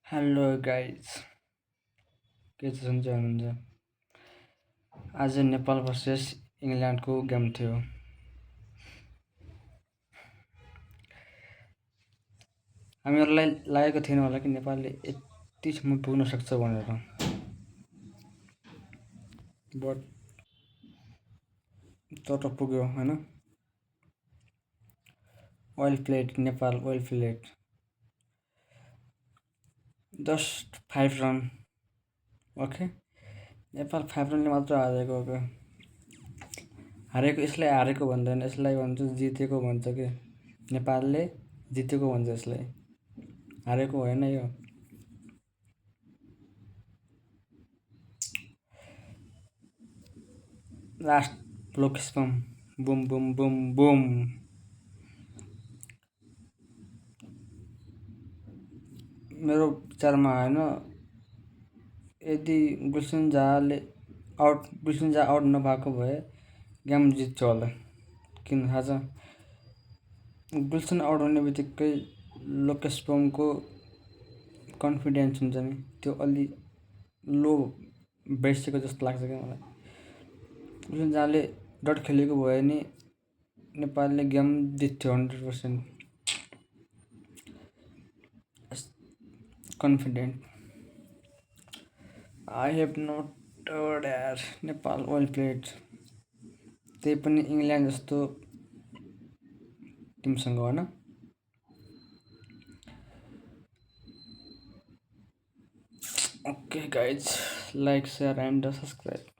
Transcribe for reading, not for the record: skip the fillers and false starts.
Hello guys, के छ सन्चै हुनुहुन्छ? आज नेपाल भर्सेस इङ्ल्यान्डको गेम थियो। हामीहरूलाई लागेको थिएन होला कि नेपालले यतिसम्म पुग्न सक्छ भनेर, बट तर पुग्यो होइन। Well played Nepal, well played. Just 5 run, okay. Nepal 5 रनले मात्र हारेको हो। हारेको यसलाई हारेको भन्दैन, यसलाई भन्छ जितेको भन्छ कि नेपालले जितेको भन्छ यसलाई, हारेको होइन यो। लास्ट लोकेसपम बुम बुम बुम बुम। मेरो विचारमा होइन, यदि गुलसन झा आउट नभएको भए गेम जित्छ होला। किन थाहा छ? गुलसन आउट हुने बित्तिकै लोकेसपमको कन्फिडेन्स हुन्छ नि, त्यो अलि लो भइसकेको जस्तो लाग्छ क्या मलाई। गुलसन झाले डट खेलेको भए नि नेपालले गेम जित्थ्यो 100%। कन्फिडेन्ट आई हेभ नट यार। नेपाल वेल प्लेड, त्यही पनि इङ्ल्यान्ड जस्तो टिमसँग होइन। Okay guys, like, share and subscribe.